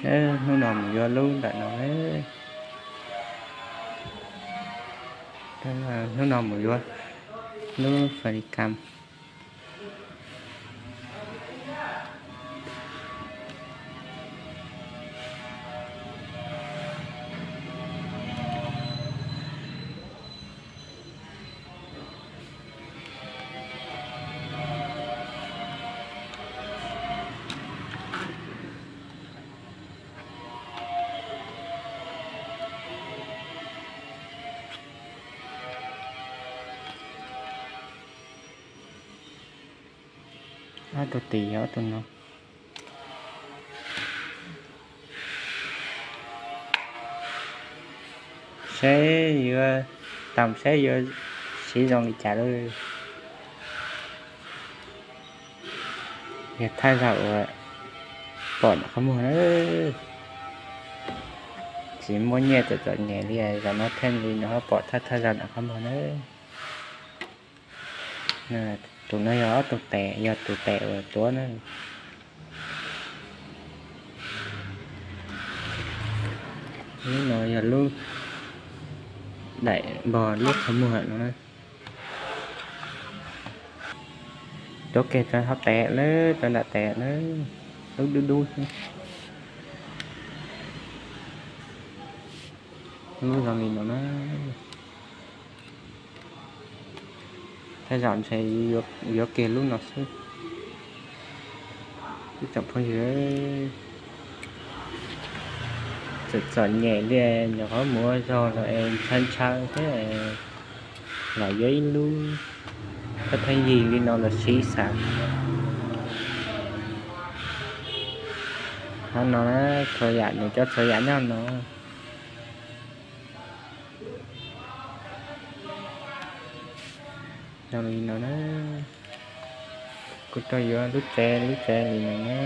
Hnub no mus yuav lub ntawm no, hnub no mus yuav lub fa li kam. Ob tug tis yog ob tug no. Saib yuav, tam saib yuav siv zoo li cas lawm. Yog thaj zaum uas pom ntawm qhov muag na, tsis muaj nyiaj txom txom nyem li, zaum no thiaj li no pom thaj thaj zaum ntawm qhov muag na. Tus no yog ob tug tes, yog tus tes uas tuav na. Lub no yog lub daim npog lub qhov muag no na. Tuav kiag rau hauv tes lawm, rau nram tes lawm, lub dub dub xwb. Lub zoo li no na. Thaj zaum ntshe yuav kiag lub no xwb. Ib tsoom phooj ywg, txawm txom nyem li, nyuam qhuav mus ua zog los es ntshaw ntshaw thiab, los yuav ib lub thaj thaj yig li no los siv xav. Qhov no na, txhua yam nws cov txhua yam nyob no. Zoo li no na, kuv tau yuav lub tsev lub tsev li no na.